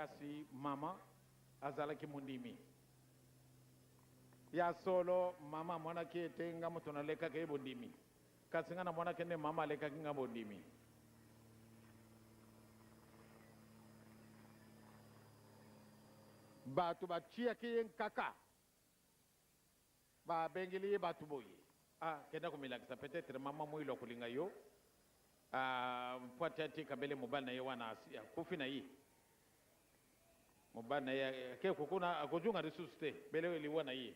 Kasi mama azalaki mondimi. Ya solo, mama amonaki ete nga moto nalekaki ye bondimi. Kasi nga namonaki nde mama alekaki nga bondimi. Bato batiaki ye nkaka. Ba bengeli ye batu boye ah kenda komilakisa peut etre maman muilu akolinga yo ah mpo ate atika bele mobali na ye wana asi akufi na ye mobali na ye ake kokuna akozonga lisusu te bele liwa na ye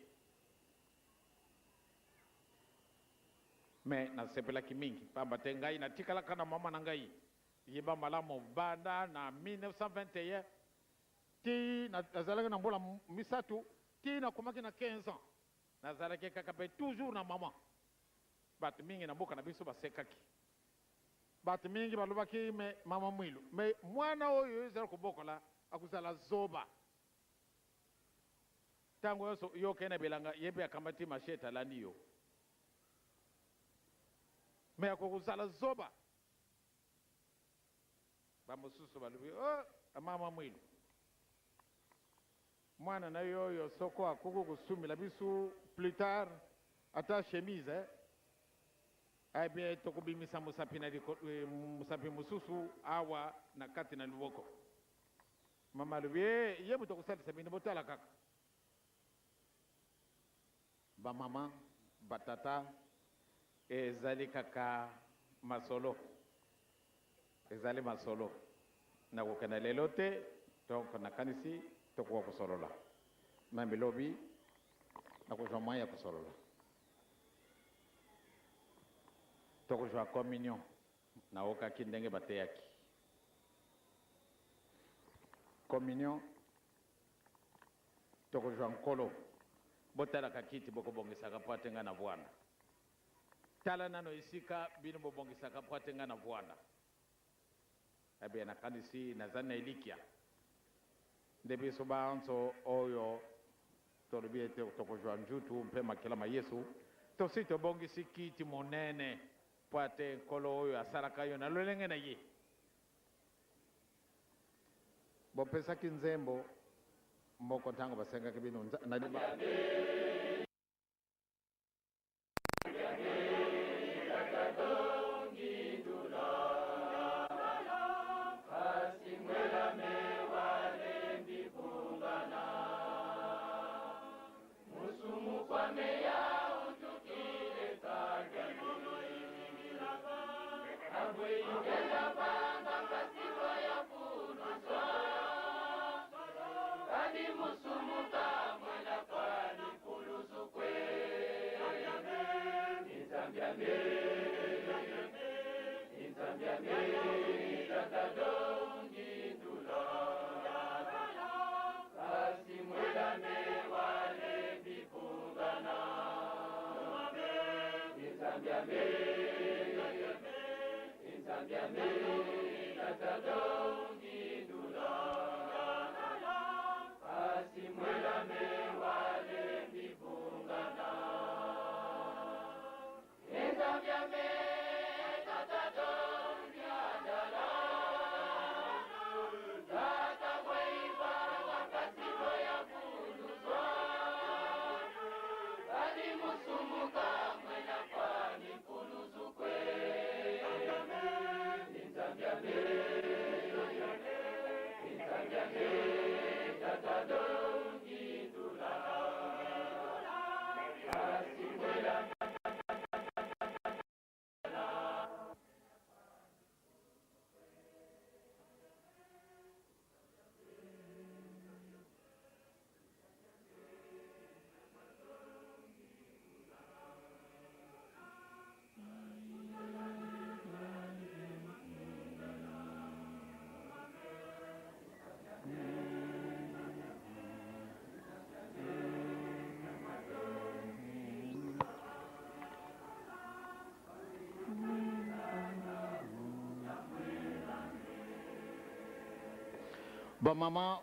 mais nasepelaki mingi pamba te ngai natikalaka na mama na ngai yeba malamu banda na 1921 Ti nazalaki na mbula misatu ti nakomaki na 15 ans nazalaki kaka pe toujours na maman. Batu mingi na mboka na biso basekaki. Batu mingi balobaki mais mama Mwilu mais muana oyo yo ozali kobokola akozala zoba. Tango yonso yo okei na bilanga ye pe akamati machette alandi yo. Mais akokozala zoba. Ba mosusu balobi, Oh, mama Mwilu, mwana na yo oyo soko akoki kosumbela biso plus tard ata chemise, eh, eh bien tokobimisa mosapi na liko, eh, mosapi mosusu awa na kati na loboko. Mama alobi, eh, ye moto akosalisa bino, botala kaka. Ba mama, ba tata, ezali kaka masolo. Ezali masolo. Nakokenda lelo te, donc nakanisi tokoka kosolola. Meme lobi, nakozwa moyen ya kosolola. Tokozwa communion. Naokaki ndenge bateyaki. Communion. Tokozwa Nkolo. Botalaka kiti bokobongisaka mpo ate ngai navuanda. Tala nano esika bino bobongisaka mpo ate ngai navuanda. Eh bien, nakanisi nazali na elikia nde biso banso oyo tolobi ete tokozwa njutu mpe makila ma Yesu, tosi tobongisi kiti monene mpo ate Nkolo oyo asalaka yo na lolenge na ye. Bopesaki nzembo moko ntango basengaki bino na liba. Ba mama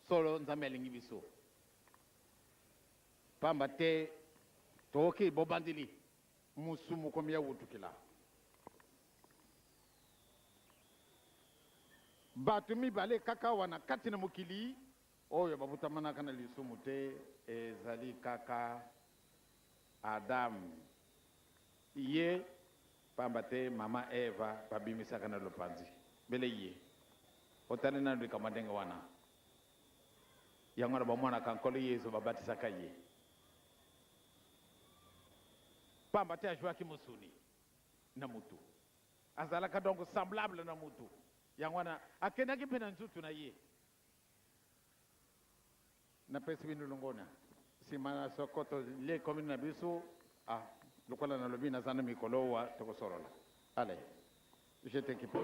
solo Nzambe alingi biso pamba te tokoki bobandeli musumu komi ya wutukila. Bato mibale kaka awa na kati na mokili oyo babotamanaka na lisumu te, ezali kaka Adam ye, pamba te mama Eva babimisaka na lopanzi mbele ye. Otali nanu likambo ya ndenge wana? Yango wana bamonaka Nkolo Yezu babatisaka ye, pamba te ajuaki mosuni na mutu. Azalaka donc semblable na mutu. Yango wana akendaki mpe na nzutu na ye. Napesi bino longonya. Sima na soko tolie commune na biso, ah, lokola nalobi naza na mikolo owa tokosolola. Allez, je t'equipe.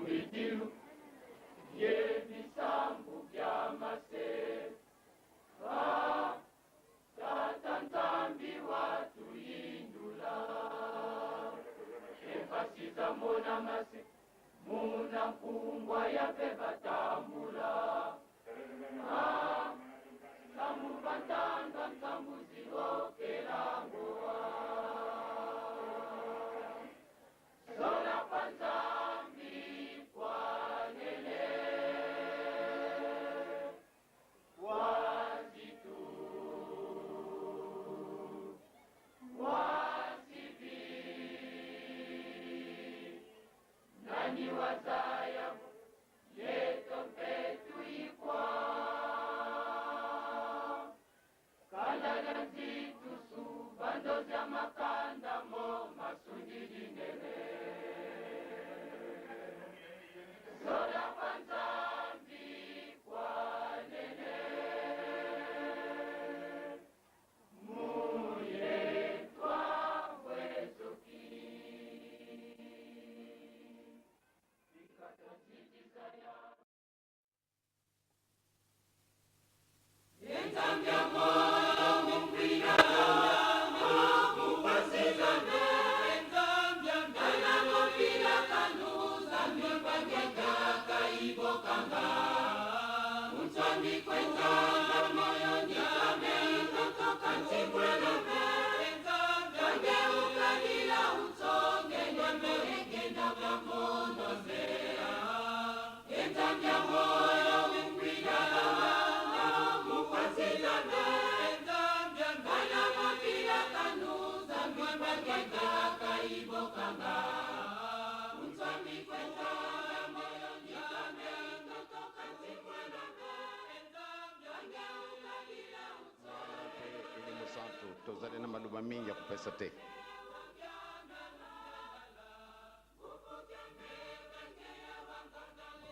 Elimo Santu, tozali na maloba mingi ya kopesa te.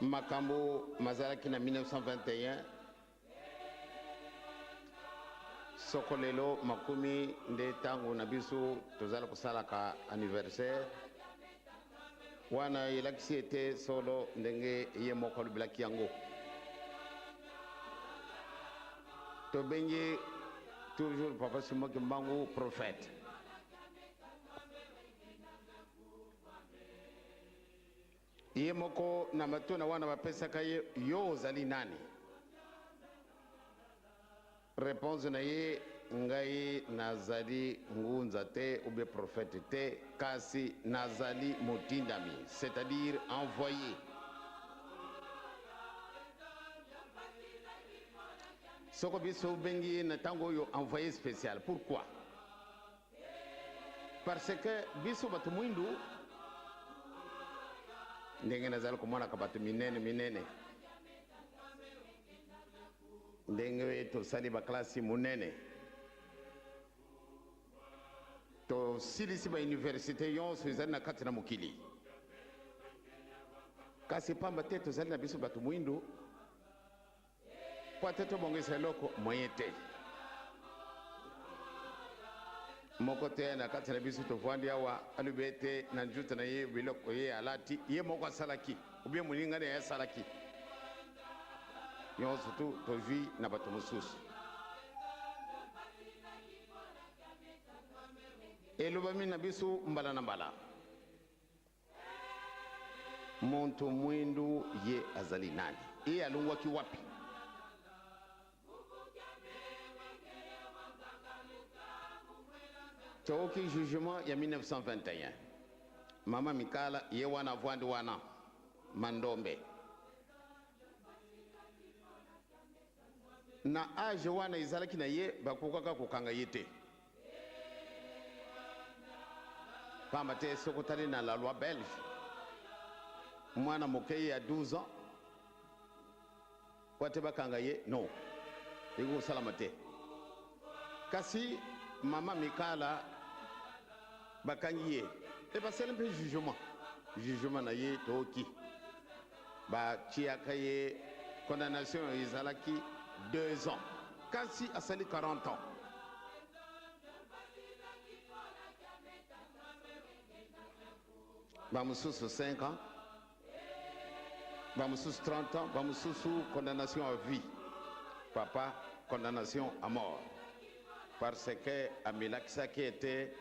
Makambo mazalaki na 1921 soko lelo makumi nde ntango na biso tozali kosalaka anniversaire wana elakisi ete solo ndenge ye moko alobelaki yango. Tobengi toujours Papa Simon Kimbangu prophète. Ye moko na matuna wana bapesaka ye, yo ozali nani? Reponse na ye, ngai nazali ngunza te ou bien prophète te, kasi nazali motindami, c'est-à-dire envoyé. Soko biso obengi ye na ntango oyo envoyé spécial, pourquoi? Parce que biso bato mwindu ndenge nazali komonaka bato minene minene ndenge tosali baklasi monene tosilisi bauniversite yonso ezali na kati na mokili kasi pamba te tozali na biso bato mwindu Mpo ate tobongisa eloko moyen te. Moko te na kati na biso tovandi awa alobi ete na nzoto na ye biloko ye alati ye moko asalaki obie moninga na ye asalaki. Nyonso tu tozwi na bato mosusu. Elobami na biso mbala na mbala. Moto mwindu ye azali nani? Ye alongwaki wapi? Toyoki jugement ya 1921. Mama Mikala ye wana avwandi wana Mandombe. Na age wana ezalaki na ye, bakokaka kokanga ye te. Pamba te soki otali na la loi belge, mwana moke ya 12 ans po ate bakanga ye, non, ekoki kosalama te. Kasi mama Mikala bakangi ye e basali mpe jugement. Jugement na ye tooki batiaka ye condamnation ezalaki 2 ans, kasi asali 40 ans. Bamosusu 5 ans, bamosusu 30 ans, bamosusu condamnation à vie. Papa, condamnation à mort, parce que amilakisaki ete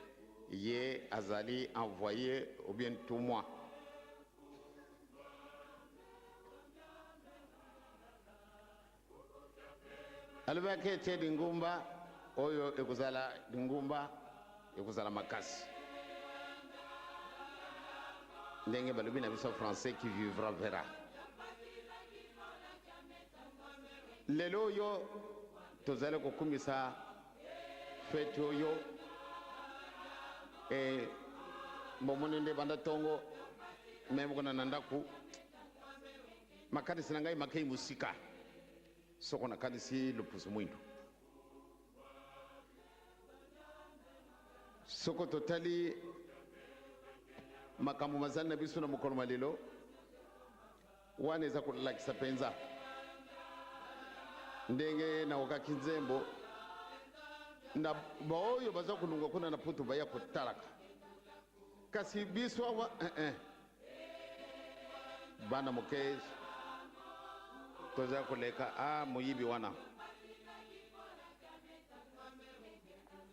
ye azali envoyé ou bien tout moi. Alobaki ete lingomba oyo ekozala lingomba ekozala makasi, ndenge balobi na biso français, qui vivra verra. Lelo oyo tozali kokumisa feti oyo e bomoni nde banda ntongo meme kuna na ndako, makanisi na ngai makei mosika soko nakanisi lopusu mwindu. Soko totali makambo mazali na biso na mokolo ma lelo wana, eza kolakisa mpenza ndenge naokaki nzembo na baoyo baza kolungwa kuna na Poto baya kotalaka, kasi biso awa eh, eh. Bana moke toza koleka a moyibi wana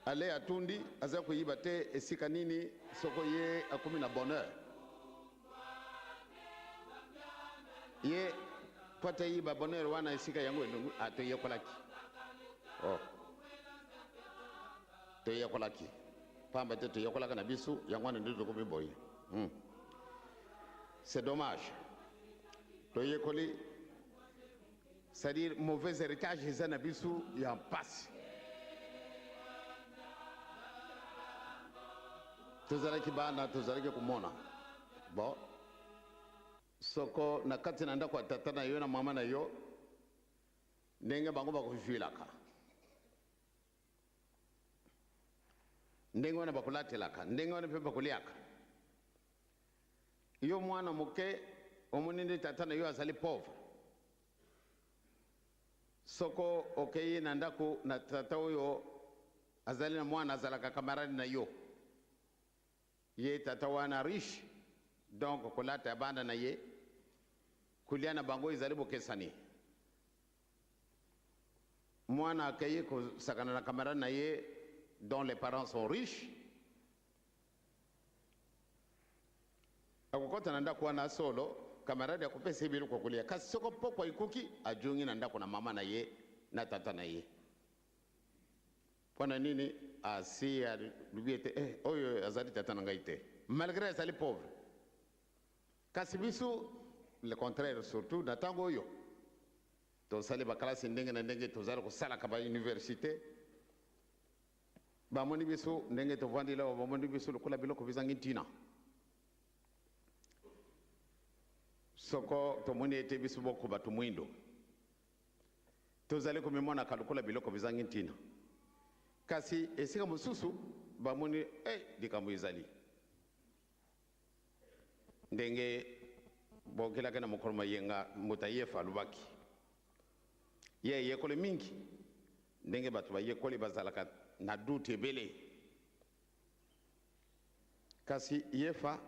ale atundi aza koyiba te esika nini soko ye akomi na bonheur ye po ate yiba bonheur wana esika yango elongi. A toyekolaki, oh, toyekolaki pamba te, toyekolaka na biso yango wana nde tokomi boye. C'est dommage, toyekoli, c'est-à-dire mauvais héritage eza na biso ya mpasi. Tozalaki bana, tozalaki komona bon, soko na kati na ndako ya tata na yo na mama na yo, ndenge bango bakozwilaka, ndenge wana bakolatelaka, ndenge wana mpe bakoliaka. Yo mwana moke omoni nde tata na yo azali pauvre. Soko okei na ndako na tata oyo azali na mwana azalaka camarade na yo, ye tata wana riche, donc kolata ya bana na ye, kolia na bango ezali bokesani. Mwana akei kosakana na camarade na ye dont les parents sont riches, akokɔta na ndako wana solo, camarade akopesa ye biloko kolia, kasi soko pokwa ekuki, ajongi na ndako na mama na ye na tata na ye. Mpo na nini? Asi alobi ete eh, oyo azali tata na ngai te, malgré azali pauvre. Kasi biso le contraire, surtout na ntango oyo tosali bakalasi ndenge na ndenge, tozali kosalaka bauniversité, bamoni biso ndenge tovandi awa, bamoni biso lokola biloko bizangi ntina. Soko tomoni ete biso boko bato mwindo tozali komimonaka lokola biloko bizangi ntina, kasi esika mosusu bamoni eh, likambo ezali ndenge bokelaki na mokolo mayenga. Moto ayefa alobaki ye eyekoli mingi, ndenge bato bayekoli bazalaka na doute ebele, kasi yefa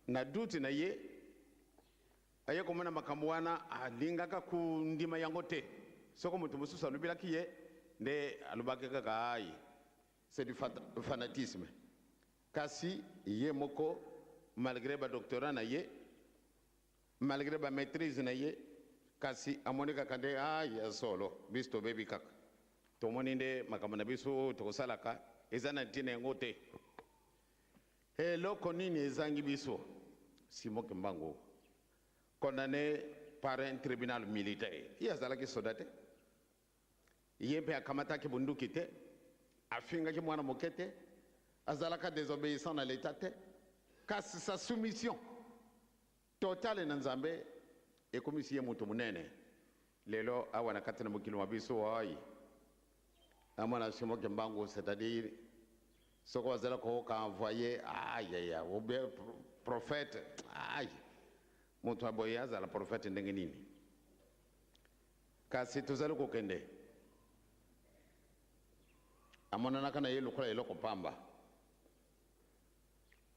na doute na ye aye komona makambo wana, alingaka kondima yango te. Soko moto mosusu alobelaki ye nde alobaki kaka ai c'est du fanatisme, kasi ye moko, malgré badoctorat na ye, malgré bamaîtrise na ye, kasi amoni kaka nde ai ya solo biso tobebi kaka, tomoni nde makambo na biso oyo tokosalaka eza na ntina yango te. Eloko nini ezangi biso? Simon Kimbangu condamné par un tribunal militaire, ye azalaki soda te. Ye mpe akamataki bonduki te, afingaki mwana moke te, azalaka desobeyissant na leta te, kasi sa soumission totale na Nzambe ekomisi ye moto monene lelo awa na kati na mokili mwa biso. Oyi amona Simon Kimbangu, c'est-à-dire soko bazala koyoka envoyé, ayaya, ou bien prophète, ay, moto aboye azala prophète ndenge nini? Kasi tozali kokende, amonanaka na ye lokola eloko pamba.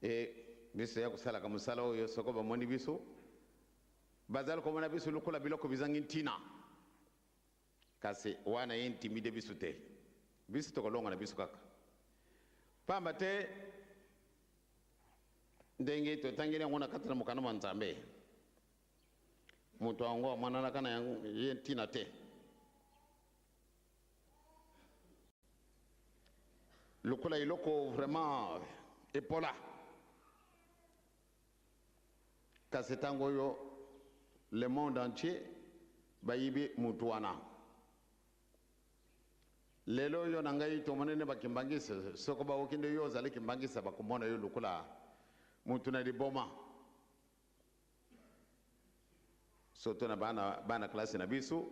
E biso ya kosalaka mosala oyo, soko bamoni biso, bazali komona biso lokola biloko bizangi ntina. Kasi wana ye intimide biso te, biso tokolonga na biso kaka, pamba te ndenge totangeli yango na kati na mokanda mwa Nzambe, moto yango amonanaka na yango ye ntina te. Lokola eloko vraiment epola. Kasi ntango oyo le monde entier bayibi mutu wana, lelo oyo na ngai tomonene bakimbangisa. Soko baoki nde yo ozali kimbangisa, bakomona yo lokola mutu na liboma. Soto na bana, bana klase na biso,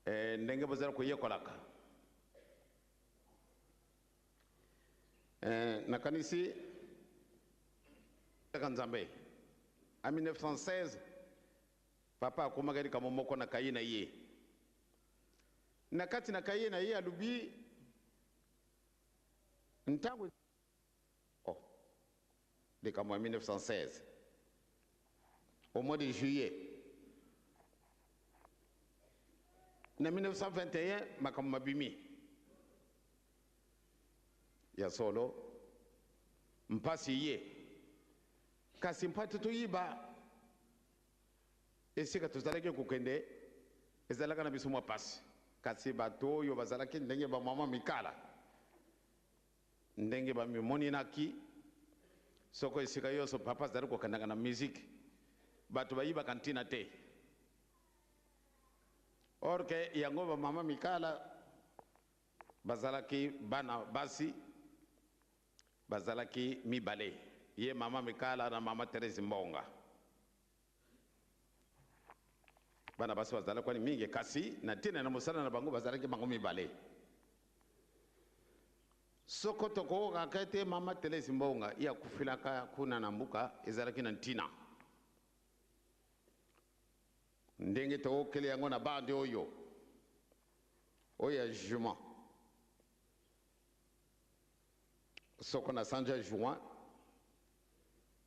ndenge bozala koyekolaka, nakanisi kaka Nzambe. A 1916, papa akomaki likambo moko na kaye na ye. Na kati na kaye na ye alobi ntango, oh, likambo ya 1916, au mois de juillet na 1921, makambo mabimi ya solo, mpasi ye. Kasi mpati toyiba esika tozalaki kokende ezalaka na biso mwa pasi. Kasi bato oyo bazalaki ndenge bamama Mikala, ndenge bamimoninaki, soko esika nyonso papa azali kokendaka na miziki, bato bayibaka ntina te. Or ke yango bamama Mikala bazalaki bana basi, bazalaki mibale, ye mama Mikala na mama Therese Mbonga. Bana basi bazalaki wani mingi, kasi na ntina na mosala na bango bazalaki bango mibale. Soko tokokaka ete mama Therese Mbonga ye akufilaka kuna na mbuka, ezalaki na ntina ndenge tokokeli yango na bande oyo oyo ya jugement. Soko na sanza juin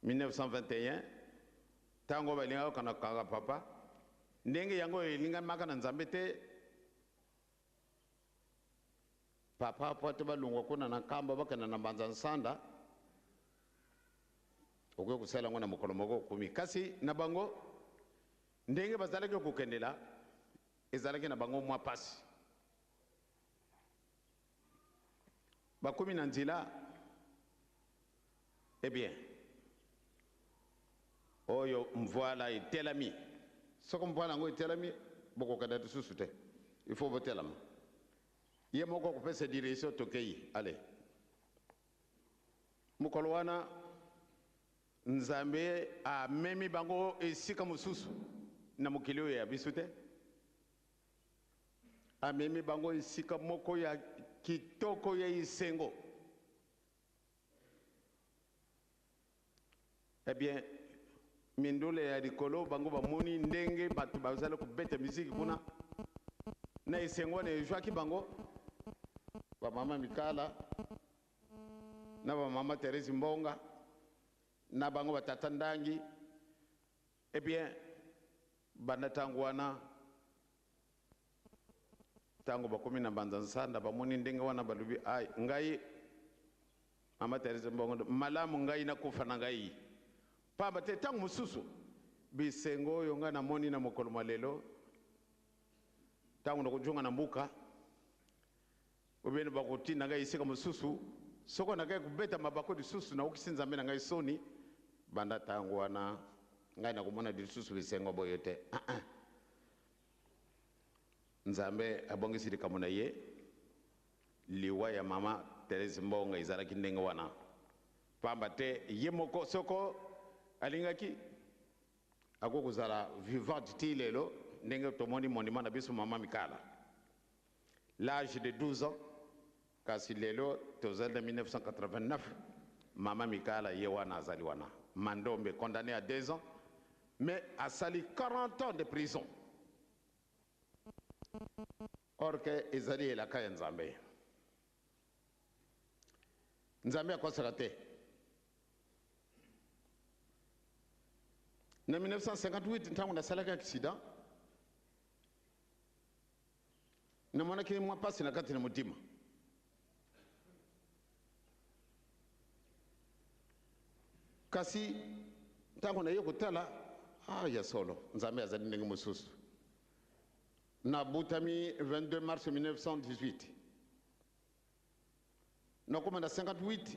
1921, ntango balingaka kokana kaka papa, ndenge yango elingamaka na Nzambe te, papa po ate balongwa kuna na Nkamba, bakenda na Mbanza Nsanda, okoki kosala yango na mokolo moko, okumi. Kasi na bango ndenge bazalaki kokendela, ezalaki na bango mwa pasi. Bakomi na nzela, eh bien, oyo mvwala etelami. Soko mvwala yango etelami, bokokenda lisusu te, il faut botelama. Ye moko akopesa direction, tokei. Ale mokolo wana Nzambe amemi bango esika mosusu na mokili oyo ya biso te. Amemi bango esika moko ya kitoko, ya esengo. Eh bien, mindule ya likolo, bango bamoni ndenge bato bazali kobeta miziki kuna na esengo wana ezwaki bango, bamama Mikala na bamama Therese Mbonga na bango batata Ndangi. Eh bien, banda ntango wana, ntango bakomi na Mbanza Nsanda, bamoni ndenge wana, balobi: "Ai, ngai mama Therese Mbongo, malamu ngai nakufa na ngai, pamba te ntango mosusu bisengo oyo ngai namoni na mokolo mwa lelo, ntango nakozonga na mbuka, obene bakotinda ngai esika mosusu, soko nakai kobeta mabako lisusu, naokisi Nzambe na ngai soni. Banda ntango wana ngai nakomona lisusu bisengo boye te." Ah, ah. Nzambe abongisi likambo na ye. Liwa ya mama Therese Mbonga ezalaki ndenge wana, pamba te ye moko soko alingaki akoki kozala vivante ti lelo, ndenge tomoni monument na biso mama Mikala, l'âge de 12 ans. Kasi lelo tozali na 1989, mama Mikala ye wana azali wana. Mandombe condamné à 2 ans, mais asali 40 ans de prison. Or que ezali elaka ya Nzambe. Nzambe akosaka te. Na 1958, ntango nasalaki accident, namonaki mwa mpasi na kati na motima. Kasi ntango naye kotala, ah, ya solo Nzambe azali ndenge mosusu. Nabutami 22 mars 1918, nakoma na 58,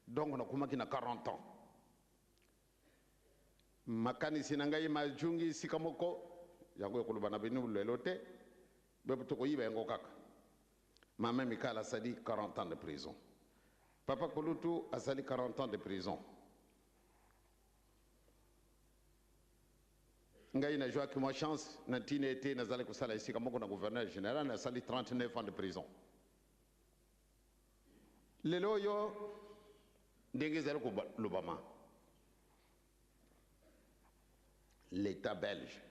donc nakomaki na 40 ans. Makanisi na ngai majungi esika moko, yango ekoloba na bino lelo te, be tokoyiba yango kaka. Mama Mikala asali 40 ans de prison, papa Kolutu asali 40 ans de prison. Ngai nazwaki mwa chance na ntina ete nazali kosala esika moko na gouverneur général, nasali 39 ans de prison. Lelo oyo, ndenge ezali kolobama, l'État belge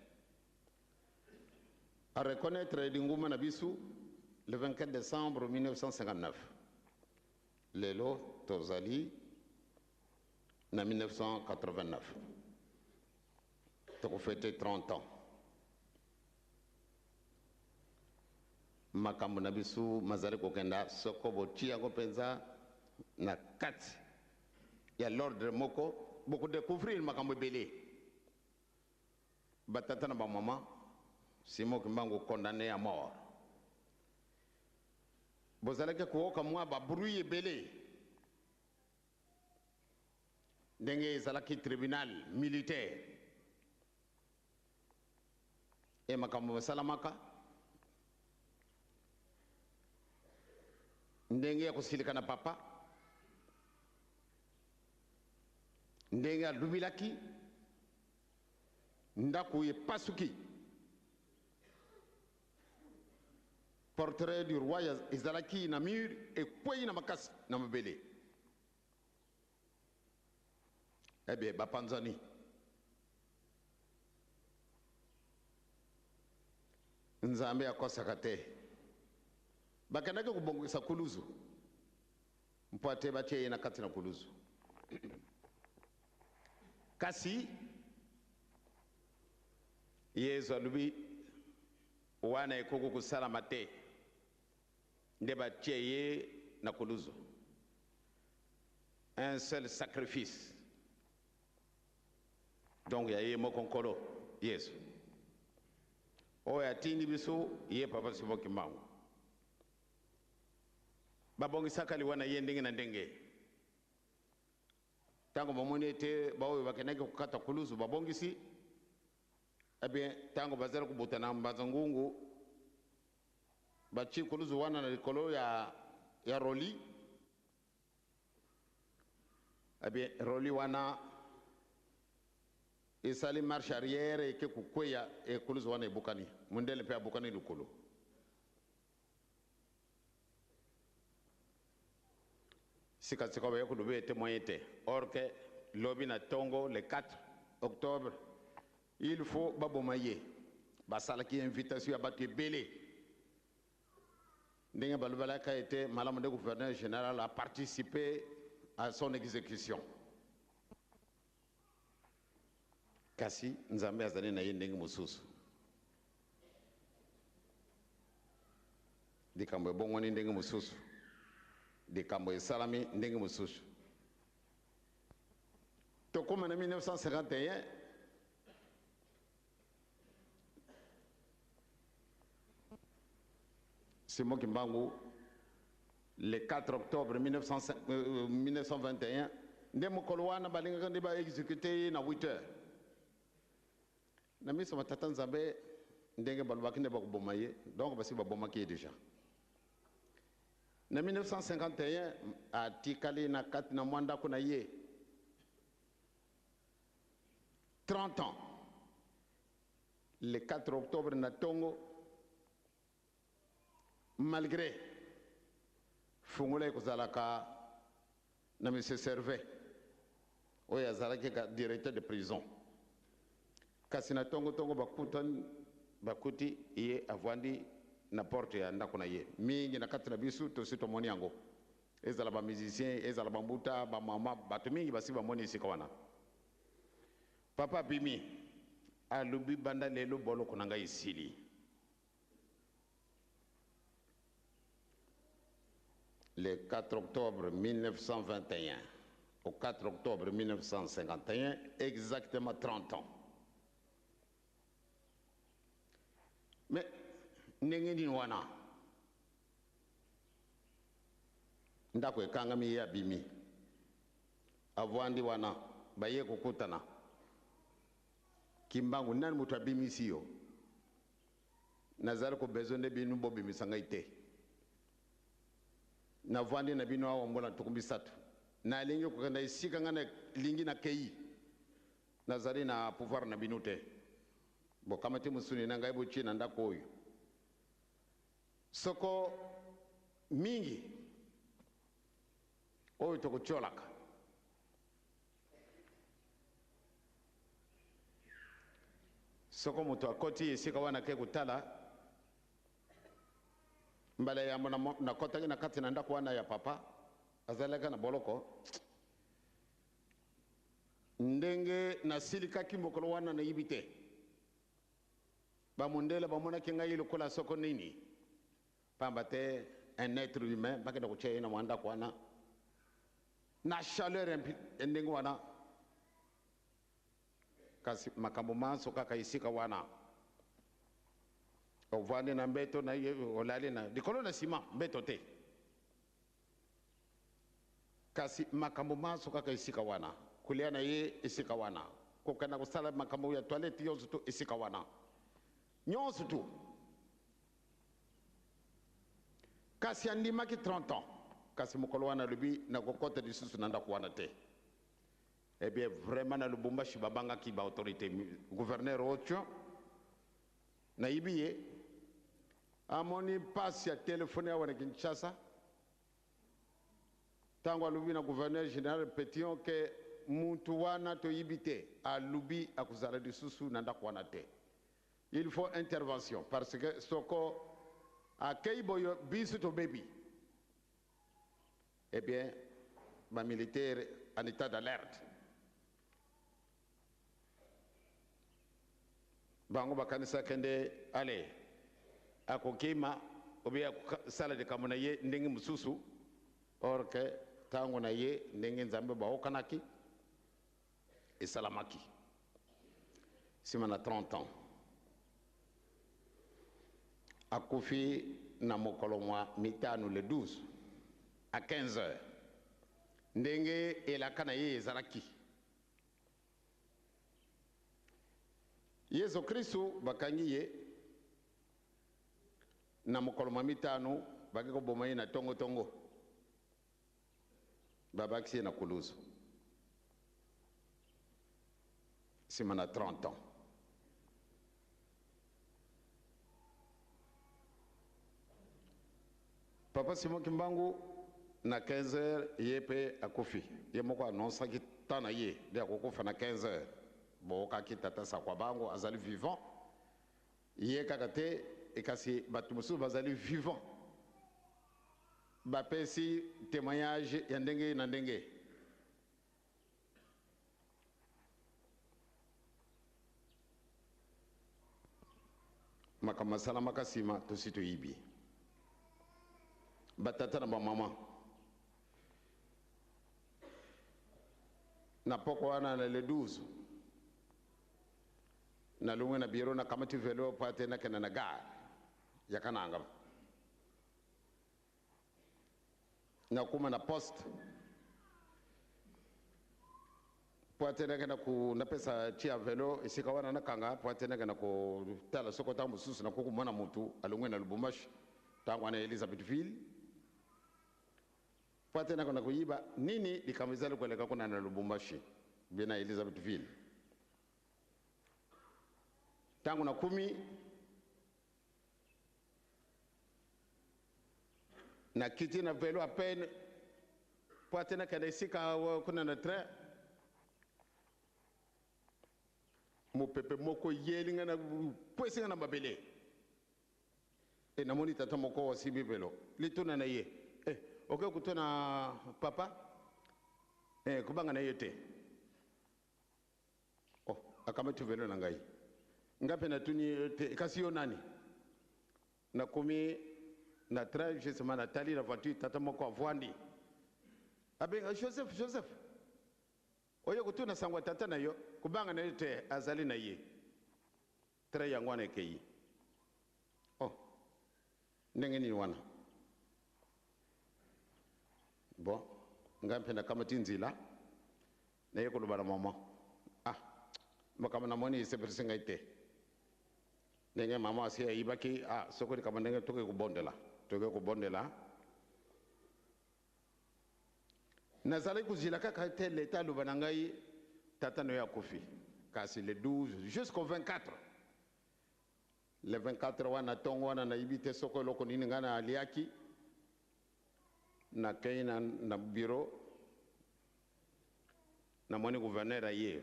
a reconnaître linguma na biso le 24 décembre 1959. Lelo tozali na 1989, tokofete 30 ans. Makambo na biso mazali kokenda. Soko botia yango mpenza na kati ya l'ordre moko, bokodécouvrir makambo ebele. Batata na bamama, Simon Kimbangu condamné à mort, bozalaki koyoka mwa babruit ebele ndenge ezalaki tribunal militaire e makambo basalamaka ndenge ya kosilika na papa, ndenge alubilaki ndako epasuki, portrait du roi ezalaki na mur ekwei na makasi na mabele. Eh bien, bapanzani. Nzambe akosaka te. Bakendaki kobongisa kuluzu mpo ate batie ye na kati na kuluzu, kasi Yesu alobi wana ekoki kosalama te. Nde batie ye na kuluzu, un seul sacrifice, donc ya ye moko Nkolo Yesu oyo atindi biso ye papa Simon Kimbangu. Babongisaka liwa na ye ndenge na ndenge. Ntango bamoni ete baoyo bakendaki kokata kuluzu babongisi, eh bien, ntango bazali kobuta na mbanza ngungu, batie kuluzu wana na likolo ya roli. Eh bien, roli wana esali marche arrière, eke kokweya, ekuluzu wana ebukani, mondele mpe abukani likolo. Sikasika baye koloba ete moyen te, or que lobi na ntongo, le 4 octobre, il faut baboma ye. Basalaki invitation ya bato ebele. Ndenge balobelaka ete malamu nde gouverneur général a participé à son exécution. Kasi Nzambe azali na ye ndenge mosusu. Likambo ebongwani ndenge mosusu, likambo esalami ndenge mosusu. Tokóma na 1951, Simon Kimbangu, le 4 octobre 1905, 1921, nde mokolo wana balingaka nde baexécute ye na 8 heures. Na miso matata Nzambe ndenge balobaki nde bakoboma ye, donc basi babomaki ye déjà. Na 1951 atikali na kati na mwa ndako na ye 30 ans. Le 4 octobre na tongo, malgré fungola ekozalaka na monsieur Servet oyo azalaki directeur de prison, kasi na tongo-tongo bakutani, bakuti ye avandi na porte ya ndako na ye. Mingi na kati na biso tosi tomoni yango, ezala bamusicien, ezala bambuta, bamama, bato mingi basi bamoni esika wana. Papa abimi, alobi: banda lelo boloko na ngai esili. Le 4 octobre 1921 au 4 octobre 1951, exactement 30 ans. Mais ndenge nini wana ndako ekangami, ye abimi, avwandi wana, baye kokutana Kimbangu: nani moto abimisi yo? Nazali kobezo nde bino bobimisa ngai te. Navwandi na bino awa mbula 30, nalingi kokenda esika ngai nalingi, nakei, nazali na pouvoir na bino te. Bokamati mosuni na ngai, botie na ndako oyo. Soko mingi oyo tokotiolaka, soko moto akoti esika wana ke kotala mbala yambo nakɔtaki na kati na ndako wana ya papa azalaki na boloko, ndenge nasilikaki mokolo wana nayebi te. Bamondele bamonaki ngai lokola soko nini, pamba te un être humain bakenda kotia ye na mwa ndako wana na chaleur ya ndenge wana. Kasi makambo manso kaka esika wana, ovandi na mbeto na ye, olali na likolo na nsima mbeto te, kasi makambo manso kaka esika wana, kolia na ye esika wana, kokenda kosala makambo ya toilette nyonso tu esika wana, nyonso tu. Kasi andimaki 30 ans. Kasi mokolo wana alobi: nakokɔta lisusu na ndako wana te. Eh bien, vraiment, na Lubumbashi babangaki baautorité. Gouverneur otio nayibi ye amoni mpasi ya telefone awa na Kinshasa. Ntango alobi na gouverneur général Petion ke mutu wana toyibi te, alobi akozala lisusu na ndako wana te, il faut intervention, parce que soko akei boyo, biso tobebi. Eh bien, bamilitaire en état d'alerte, bango bakanisaki nde ale akokima obi akosala likambo na ye ndenge mosusu. Or ke ntango na ye, ndenge Nzambe baokanaki, esalamaki nsima na 30 ans. Akufi na mokolo mwa mitano, le 12 à 15 heures, ndenge elaka na ye ezalaki. Yesu Kristu bakangi ye na mokolo mwa mitano, baki koboma ye na tongotongo, babakisi ye na kuluzu nsima na 30 ans. Papa Simon Kimbangu na 15 heures ye mpe akufi. Ye moko annonçaki temps na ye nde akokufa na 15 heures. Bookaki tata Sakwa Bango azali vivant, ye kaka te, kasi bato mosusu bazali vivant, bapesi témoignage ya ndenge na ndenge. Makambo asalamaka nsima tosi toyibi. Batata na bamama, na poko wana na le 12, nalongwe na biro, nakamati velo po ate nakende na gare ya Kananga. Nakoma na poste po Po ate nakenda ku napesa tia velo esika wana nakanga po ate nakenda kotala soko ntango mosusu nakoki komona motu alongwe na Lubumbashi ntango wana Elizabethville po ate nakenda koyiba nini likambo ezali koleka kuna na Lubumbashi bien na Elizabethville. Ntango nakomi nakiti na velo à peine po ate nakenda esika kuna na train, mopepe moko eyeli ngai na pwesi ngai na mabele. E namoni tata moko asimbi velo, lituna na ye e oke kutuna papa e kobanga na ye te. Oh, akamati velo na ngai, ngai mpe natuni ye te kasi yo nani? Nakomi na train justement, natali na voiture tata moko avwandi, abenga Joseph, Joseph, oyo kotuna sango ya tata na yo, kobanga na ye te, azali na ye. Train yango wana ekei. Oh, ndenge nini wana? Bon, ngai mpe nakamati nzela naye koloba na mama, ah, makambo namoni esepelisi ngai te. Ndenge mama asi ayibaki, ah, soko likambo ndenge toke kobondela, toke kobondela. Nazalaki kozila kaka te leta aloba na ngai tata na yo akufi, kasi le 12 jusqu'au 24, le 24 wana ntongo wana nayebi te soko eloko nini ngai naliaki. Nakei na bureau, namoni gouverneur aye,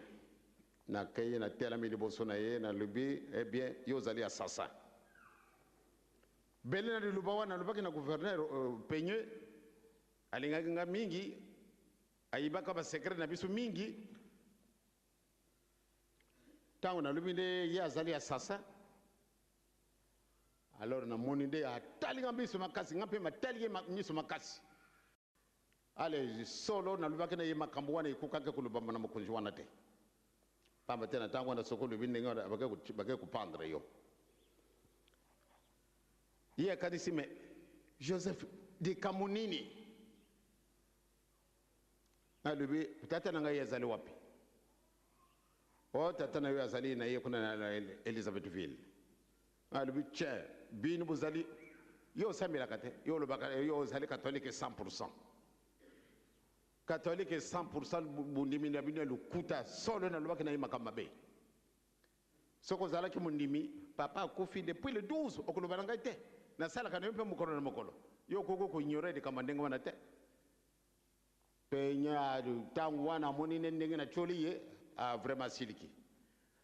nakei natelami liboso na ye, nalobi eh bien, yo ozali assassin. Bele na liloba wana alobaki na gouverneur Penye, alingaki nga mingi, ayibaka basecret na biso mingi. Ntango nalobi nde ye azali assassin, alors namoni nde atali nga miso makasi, nga mpe matali ye miso makasi. Ale solo nalobaki na ye makambo wana ekokaki kolobama na mokonzi wana te, pamba te na ntango wana soki olobi ndenge wana bake kopendre yo. Ye akanisi me Joseph likambo nini? Alobi tata na ngai azali wapi? O tata na yo azali na ye kuna na Elizabethville. Alobi tien, bino bozali, yo osambelaka te, yo olobaka yo ozali catholique 100%, catholique 100%, bondimi na bino ya lokuta. Solo nalobaki na ye makambo mabe. Soki ozalaki mondimi, papa akufi depuis le 12, okoloba na ngai te, nasalaka na yo mpe mokolo na mokolo, yo okoki koignore likambo ndenge wana te. Penye ntango wana amoni nde ndenge natioli ye, ah, vraiment asiliki,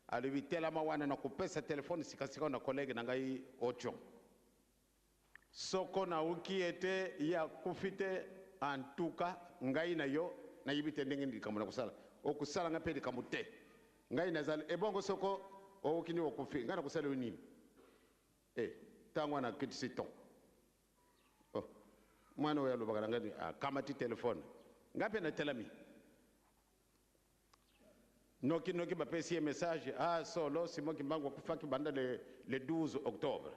alobi telama wana, nakopesa telefone sikasika na collègue na ngai Otion. Soko nauki ete ye akufi te, en tout cas ngai na yo nayebi te ndenge likambo na kosala, okosala ngai mpe likambo te. Ngai nazali ebongo, soko owoki nde okufi, ngai nakosala yo nini? E ntango wana akitisi ton, oh, mwana oyo alobaka na ngai akamati telefone, ngai mpe natelami noki noki, bapesi ye message, ah, solo Simon Kimbangu akufaki banda le 12 octobre.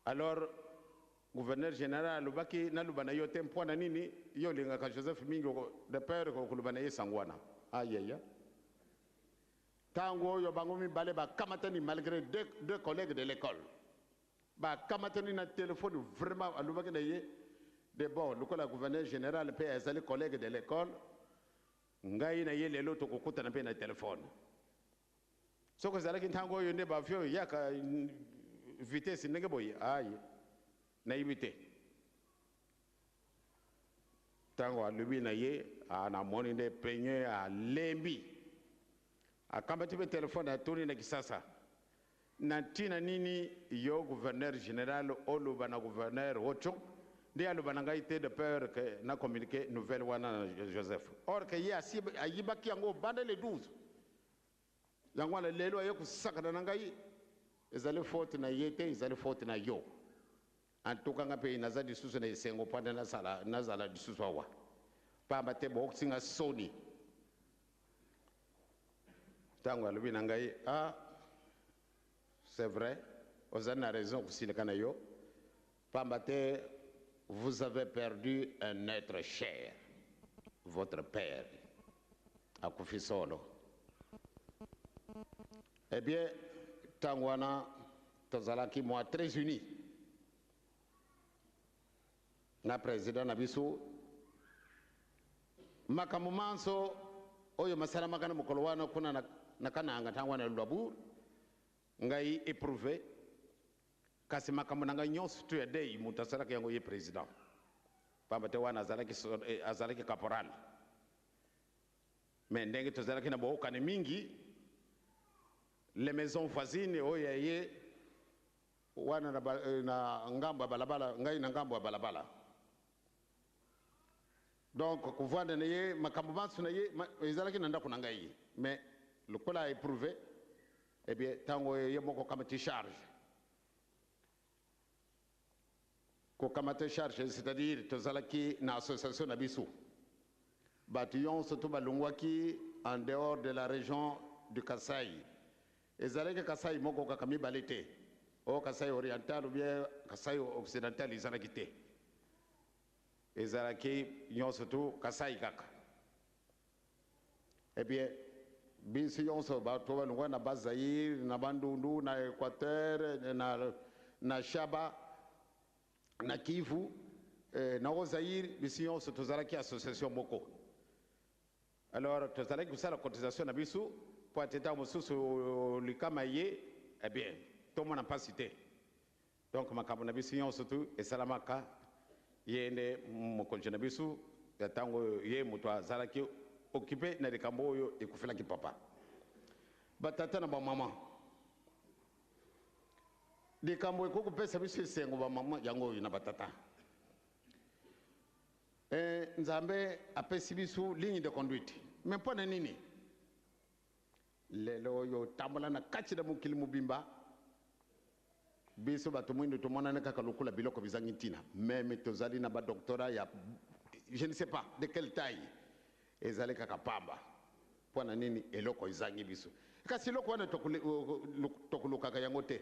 Alors gouverneur général alobaki naloba na yo te mpo na nini yo olingaka Joseph mingi, de peur koloba na ye sango wana. Ayaya, ntango oyo bango mibale bakamatani, malgré deux collègues de l'école, bakamatani na telefone. Vraiment alobaki na ye de bon, lokola gouverneur général mpe azali collègue de l'école, ngai na ye lelo tokokutana mpe na telefone. Soki ezalaki ntango oyo nde baavion eyaka vitesse ndenge boye, aye nayebi te. Ntango alobi na ye, namoni nde Penye alembi, akambati mpe telefone, atuni na Kisasa na ntina nini yo gouverneur général oloba na gouverneur Ocho nde aloba na ngai te, de peur que na communiqué nouvelle wana na Joseph, or que ye ayibaki yango banda le 12. Yango wana lelo aye kosakana na ngai. Ezali faute na ye te, ezali faute na yo. En tout cas nga mpe naza lisusu na esengo mpo ande nazala lisusu awa, pamba te bokosinga soni. Ntango alobi na ngai, ah, c'est vrai, ozali na raison kosilika na yo, pamba te vous avez perdu un être cher, votre père. Akufi solo. Eh bien, ntango wana tozalaki mwa très unis na président na biso. Makambo manso oyo masalamaka na mokolo wana kuna na Kananga, ntango wana Luluabourg, ngai éprouvé, kasi makambo na ngai nyonso to ya dei, moto asalaki yango ye président, pamba te wana azalaki caporal. Mais ndenge tozalaki na bookani mingi, les maisons voisines oyo ya ye wana na ngambo ya balabala, ngai na ngambo ya balabala, donc kovanda na ye, makambo manso na ye ezalaki na ndako na ngai. Mais lokola éprouvé, eh bien, ntango ye moko kamati charge, kokamata charge, c'est-à-dire tozalaki na association na biso, bato nyonso to balongwaki en dehors de la région du Kasai. Ezalaki Kasai moko kaka, mibale te, oyo Kasai Oriental ou bien Kasai Occidental ezalaki te, ezalaki nyonso tu Kasai kaka. Eh bien, biso nyonso bato balongwa na Bazaïre, na Bandundu, na Équateur, na Shaba, na Kivu, na Haut-Zaïre, biso nyonso tozalaki association moko. Alors tozalaki kosala cotisation na biso mpo ate ntango mosusu likama ye, eh bien, tomona mpasi te. Donc makambo na biso nyonso tu esalamaka, ye nde mokonzi na biso ya ntango oyo, ye moto azalaki occupé na likambo oyo ekufelaki papa. Batata na bamama, likambo ekoki kopesa biso esengo, bamama yango oyo na batata, Nzambe apesi biso ligne de conduite. Mais mpo na nini lelo oyo otambola na kati na mokili mobimba, biso bato mwindo tomonani kaka lokola biloko bizangi ntina? Même tozali na badoctorat ya je ne sais pas de quelle taille, ezali kaka pamba. Mpo na nini eloko ezangi biso? Kasi eloko wana tokolukaka yango te.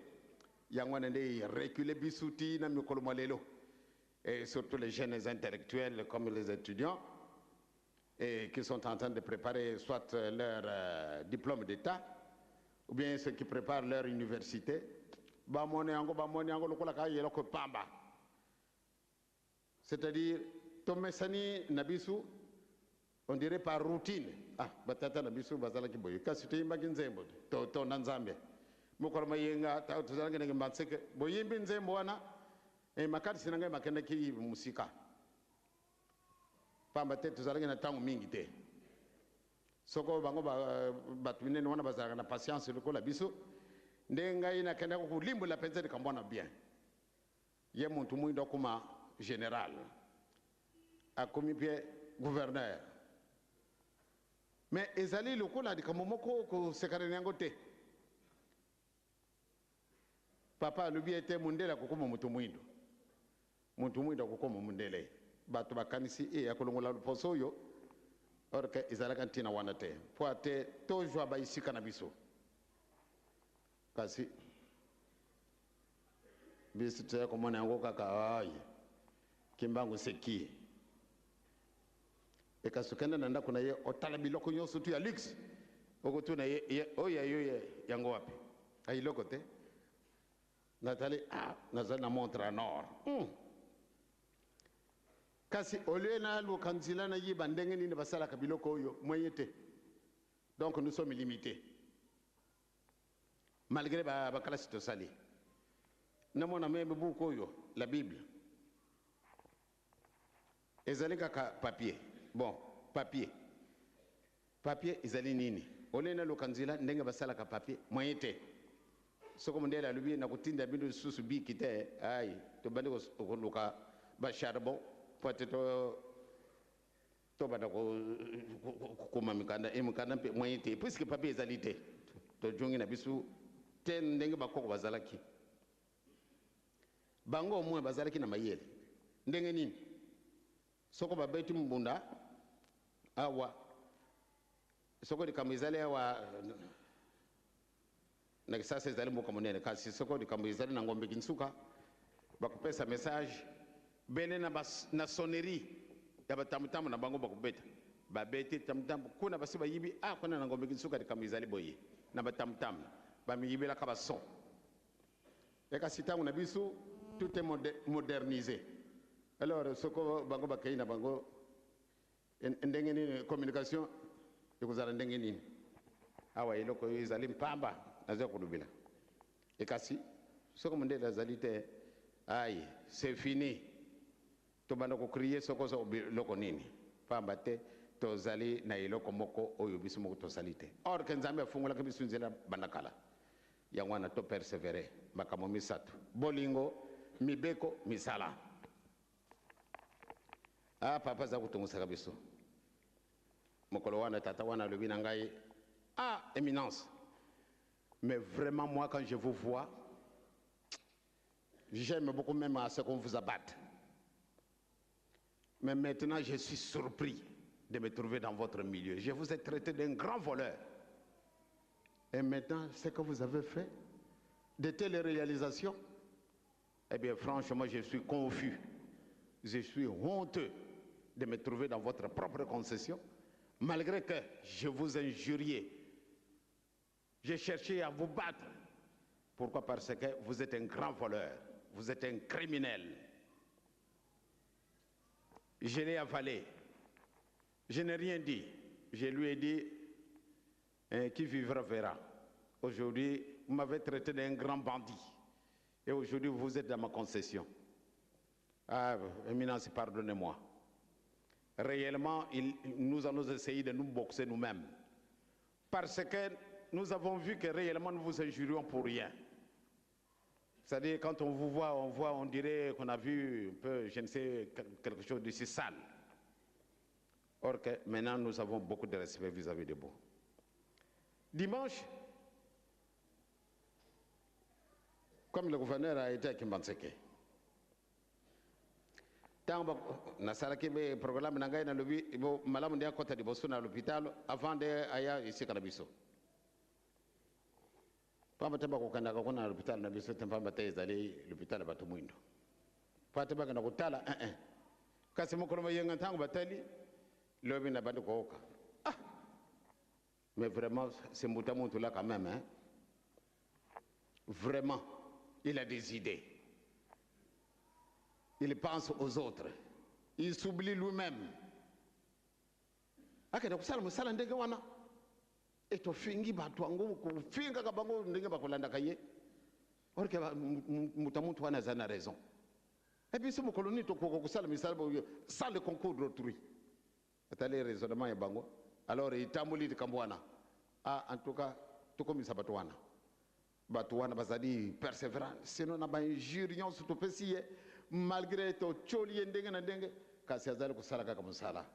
Yango wana nde recule biso ti na mikolo mwa lelo, et surtout les jeunes intellectuels comme les étudiants et qui sont en train de préparer soit leur diplôme d'État ou bien ceux qui préparent leur université. Bamoni yango, bamoni yango lokola kaka eloko pamba. C'est-à-dire tomesani na biso, on dirait par routine. Ah, batata na biso bazalaki boye, kasi toyimbaki nzembo totonda Nzambe mokolo mayenga, tozalaki ndenge mbanseke boyimbi nzembo wana. Makanisi na ngai makendaki mosika, pamba te tozalaki na ntango mingi te. Soko bango bato minene wana bazalaka na patience lokola biso, nde ngai nakendaki kolimbola mpenza likambo wana bien. Ye motu mwindo akoma général, akomi mpe gouverneur, mais ezali lokola likambo moko kosekana na yango te. Papa alobi ete mondele akokoma moto mwindo, moto mwindo akokoma mondele. Bato bakanisi e akolongola loposo oyo, or que ezalaka ntina wana te, mpo ate tozwa baesika na biso. Kasi biso toya komona yango kaka ai Kimbangu seki ekasi. Okende na ndako na ye, otala biloko nyonso tu ya luxe, okotuna ye: "Oyo ya yo yango wapi?" Ayiloko te. Natali, ah, nazali na montre en or. Kasi olie naluka nzela nayeba ndenge nini basalaka biloko oyo, moyen te. Donc nous sommes limités malgré bakalasi tosali. Namona même buku oyo, la Bible, ezali kaka papier. Bon, papier, papier ezali nini? Olie naluka nzela ndenge basalaka papier, moyen te. Soko mondele alobi nakotinda bino lisusu biki te, ai tobandi koluka bacharbon po ate tobanda kokoma mikanda. E mikanda mpe moyen te, puisque papier ezali te. Tojongi na biso te ndenge bakoko bazalaki. Bango au moins bazalaki na mayele. Ndenge nini? Soko babeti mbunda awa, soko likambo ezali awa na Kisasa, ezali mboka monene, kasi soko likambo ezali na Ngombe Kinsuka, bakopesa message bene na sonnerie ya batamutamu na bango, bakobeta. Babeti tamtam kuna basi bayibi, ah kuna na Ngombe Kinsuka likambo ezali boye na ba tamtam bamiyibelaka ba son. Ekasi ntango na biso tout est modernisé. Alors soko bango bakei na bango ndenge nini communication ekozala ndenge nini? Awa eloko oyo ezali mpamba naza kolobela. Ekasi soko mondele azali te, ai c'est fini. Tobanda ko crier soki oza eloko nini, pamba te tozali na eloko moko oyo biso moko tozali te. Or que Nzambe afungolaki biso nzela banda kala. Yango wana to perseverer makambo misatu, bolingo, mibeko, misala. Ah papa aza kotungisaka biso. Mokolo wana tata wana alobi na ngai, ah eminence, mais vraiment moi quand je vous vois, j'aime beaucoup même à ce qu'on vous abatte. Mais maintenant, je suis surpris de me trouver dans votre milieu. Je vous ai traité d'un grand voleur. Et maintenant, ce que vous avez fait, de telles réalisations, eh bien, franchement, je suis confus. Je suis honteux de me trouver dans votre propre concession, malgré que je vous injuriais. J'ai cherché à vous battre. Pourquoi? Parce que vous êtes un grand voleur, vous êtes un criminel. Je l'ai avalé. Je n'ai rien dit. Je lui ai dit, hein, qui vivra verra. Aujourd'hui, vous m'avez traité d'un grand bandit. Et aujourd'hui, vous êtes dans ma concession. Ah, Éminence, pardonnez-moi. Réellement, nous allons essayer de nous boxer nous-mêmes. Parce que nous avons vu que réellement, nous vous injurions pour rien. C'est-à-dire, quand on vous voit, on voit, on dirait qu'on a vu un peu, je ne sais, quelque chose de si sale. Or que maintenant, nous avons beaucoup de respect vis-à-vis de vous. Dimanche, comme le gouverneur a été à Kimbanseke, ntango nasalaki programme na ngai, nalobi malamu nde akɔta liboso na l'hôpital avant nde aya esika na biso, pamba te bakokendaka kuna na l'hôpital na biso te, pamba te ezali l'hôpital ya bato mwindo, po ate bakenda kotala 1 kasi mokolo moyenga ntango batali lobi na bandi kooka. Ah, mais vraiment, c'est Mbuta Muntu là quand même, hein? Vraiment, il a des idées, il pense aux autres, il s'oublie lui-même. Akende kosala mosala ndenge wana e tofingi bato yango, kofingaka bango ndenge bakolandaka ye. Or que moto muntu wana aza na raison. E biso mokolo nini tokoka kosala misala sans le concours d'autrui? Atali raisonnement ya bango, alors etamboli likambo wana. Ah, en tout cas, tokomisa bato wana, bato wana bazali persévérant, sinon na bainjure nyonso topesi ye, malgré totyoli ye ndenge na ndenge, kasi azali kosala kaka mosala.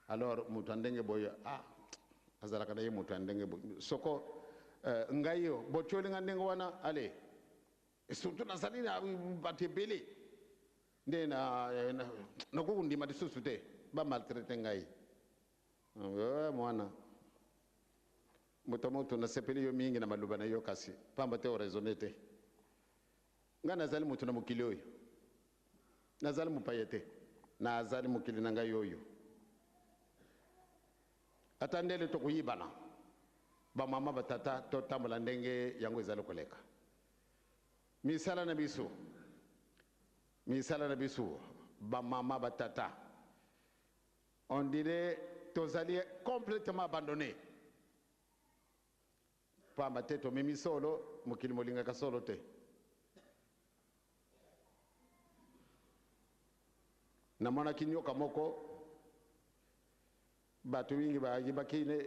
Alors moto ya ndenge boye, ah, azalaka na ye moto ya ndenge boye. Soko ngai yo botyoli nga ndenge wana, ale surtout nazali na bato ebele nde nakoki kondima lisusu te bamaltraite ngai. Mwana moto moto, nasepeli yo mingi na maloba na yo, kasi pamba te oraisonne te. Ngai nazali moto na mokili oyo, nazali mopaya te, nazali mokili na ngai oyo. Ata ndele tokoyibana, bamama, batata, totambola ndenge yango ezali koleka. Misala na biso, misala na biso, bamama, batata, on dirait tozali complètement abandonné, pamba te tomemi solo, mokili molingaka solo te. Namonaki nyoka moko, bato mingi bayibaki ne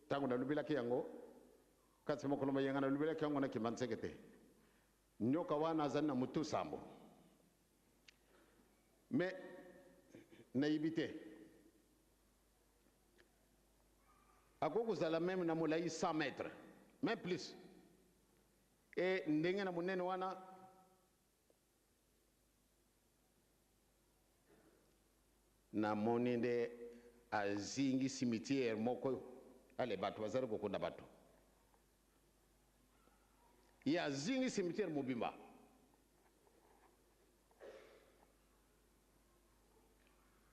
ntango nalobelaki yango, kasi mokolo mayenga nalobelaki yango na Kimbanseke te. Nyoka wana azali na motu sambo, mais nayebi te, akoki kozala même na molai 100 mètres, même plus. E ndenge na monene wana, namoni nde azingi cimetière moko, ale bato bazali kokunda bato, ye azingi cimetière mobimba.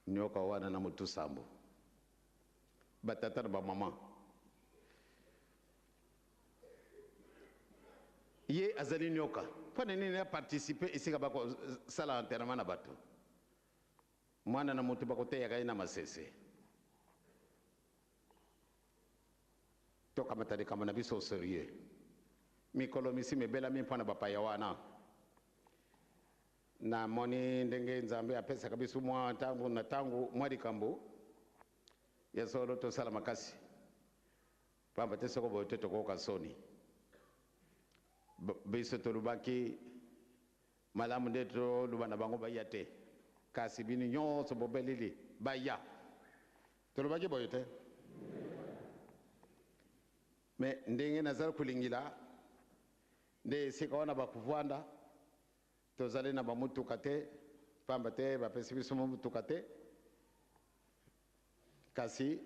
Nyoka wana na motu sambo. Batata na bamama, ye azali nyoka, mpo na nini aparticipe esika bakosala enterrement na bato? Mwana na moto bakoteyaka ye na masese. Tokamata likambo na biso au sérieux. Mikolo misi mibelami mpo na bapaya wana. Namoni ndenge Nzambe apesaka biso mwa ntango na ntango mwa likambo ya solo, tosala makasi, pamba te soko boye te tokoyoka soni. Biso tolobaki malamu nde toloba na bango baya te, kasi bino nyonso bobeleli baya. Tolobaki boye te, me ndenge nazali kolingila nde esika wana bakovanda. Tozali na bamutuka te, pamba te bapesi biso motuka te, kasi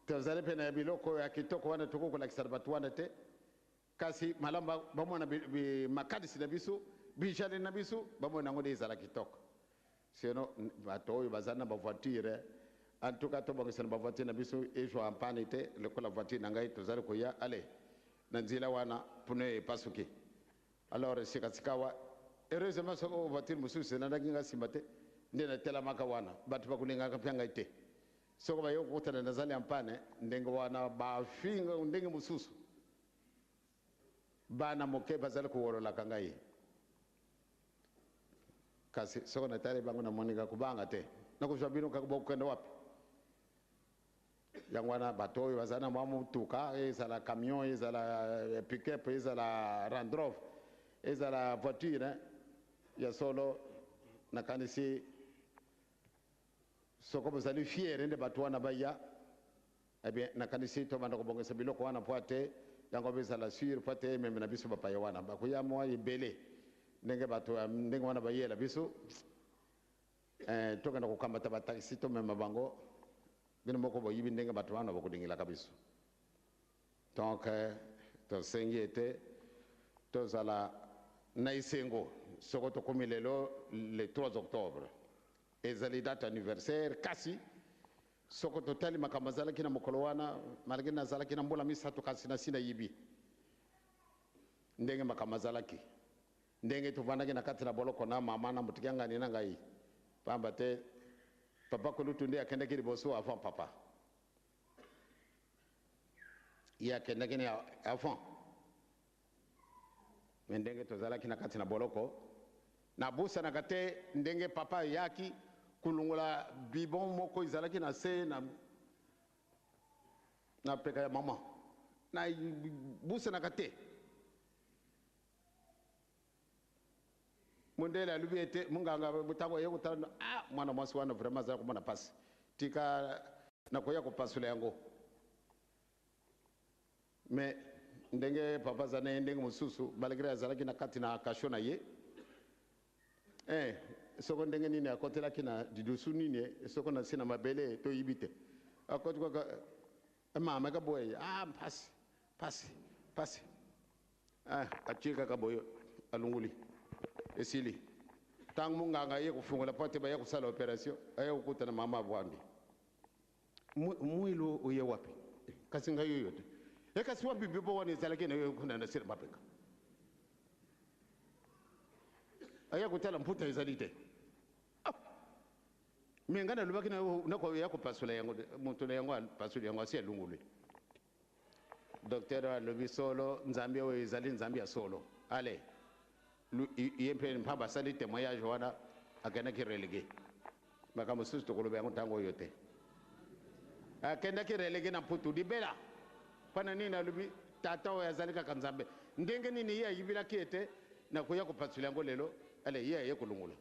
tozali mpe na biloko ya kitoko wana tokoki kolakisa na bato wana te, kasi malamu bamona makanisi na biso, bijale na biso, bamona yango nde ezala kitoko. Sinon bato oyo bazali na bavoiture, en tout cas tobongisa na bavoiture na biso ezwa mpani te, lokola voiture na ngai tozali koya ale na nzela wana pneu epasuki. Alors sika-sikawa, heureusement soko voiture mosusu elandaki nga nsima te, nde natelamaka wana, bato bakolingaka mpe ngai te. Soko baye kokutana nazali en panne, ndenge wana bafinga ndenge mosusu, bana moke bazali kowololaka ngai. Kasi soko natali bango namoni kaka kobanga te, nakozwa bino kaka bokokende wapi? Yango wana bato oyo bazali na mwa motuka, ezala camion, ezala pick-up, ezala Land Rover, ezala voiture ya solo, nakanisi soko bozali fiere nde bato wana baya, eh bien nakanisi tobanda kobongisa biloko wana mpo ate yango bizala sur, mpo ate ememe na biso bapaya wana bakoya mwa ebele ndenge bato ya ndenge wana bayela biso. Tokenda kokamata bataxi tomema bango, bino moko boyibi ndenge bato wana bakolingelaka biso. Donc tosengi ete tozala na esengo soko tokomi lelo le 3 octobre, ezali date anniversaire. Kasi soko totali makambo azalaki na mokolo wana, malgré nazalaki na mbula 3, kasi nasi nayibi ndenge makambo azalaki, ndenge tovandaki na kati na boloko na mama na motuki angani na ngai, pamba te papa kolutu nde akendaki liboso avant papa. Ye akendaki ne avant, me ndenge tozalaki na kati na boloko, nabusanaka te ndenge papa ayaki kolongola bibon moko ezalaki na se na peka ya mama. Nabusanaka te. Mondele alobi ete monganga ntango aye kotala, ah, mwana mwasi wana vraiment azali komona mpasi, tika nakoya kopasula yango. Me ndenge papa aza na ye ndenge mosusu, malgré azalaki na kati na cachot na ye, soko ndenge nini akotelaki na lidusu nini, soko na nse na mabele toyibi te, akoti kaka mama ka boye, ah, mpasi mpasi mpasi, ah, atie kaka boye, alunguli, esili. Ntango monganga aye kofungola po ate baya kosala opération, aye kokutana mama avwandi. Mwilu oye wapi? Kasi ngai oyo te. E kasi wapi bibo wana ezalaki na yo kuna na sila mapeka? Aya kotala, mputa ezali te. Ah! Me ngai nalobaki nakoya kopasola yango, moto na yango apasoli yango, asi alungoli. Docteur alobi solo, Nzambe oyo ezali Nzambe ya solo. Ale ye mpe mpa basali témoignage wana, akendaki relégué. Makambo mosusu tokoloba yango ntango oyo te. Akendaki relégué na Mputu libela. Mpona nini? Alobi tata oyo azali kaka Nzambe. Ndenge nini ye ayibilaki ete nakoya kopasula yango lelo, ale ye aye kolongola.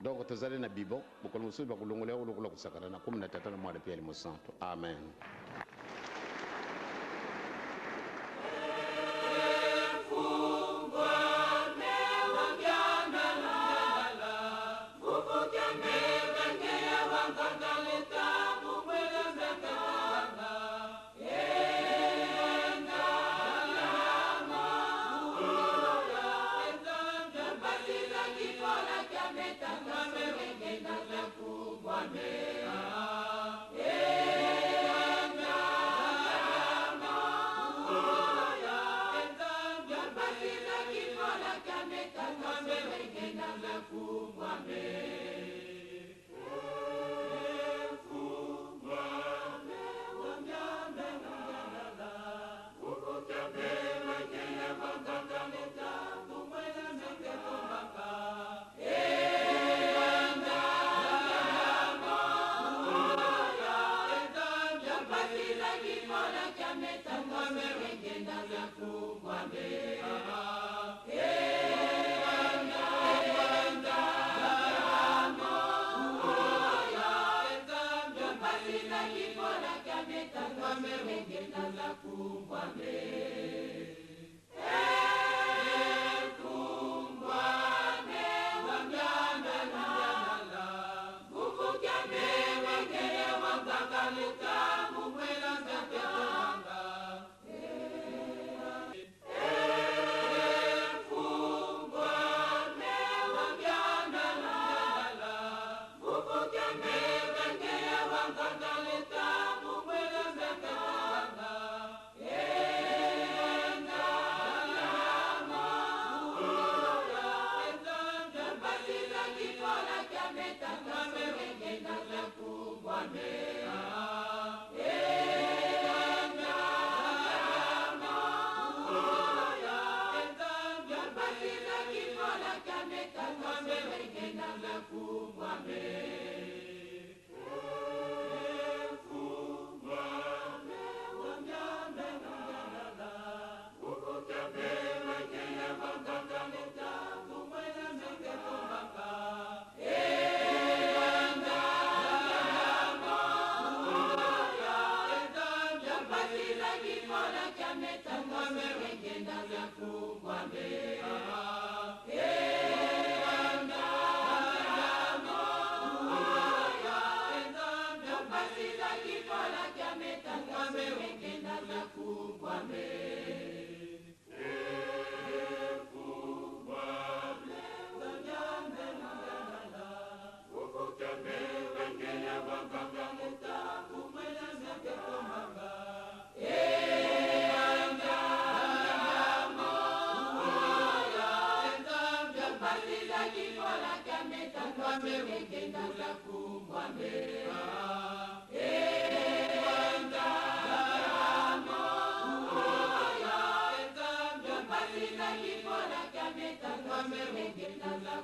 Donc tozali na bibo, mokolo mosusu bakolongola yango lokola kosakana. Na komi na Tata na Mwana mpe ya Limo Santo, amen.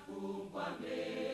Kumbwame.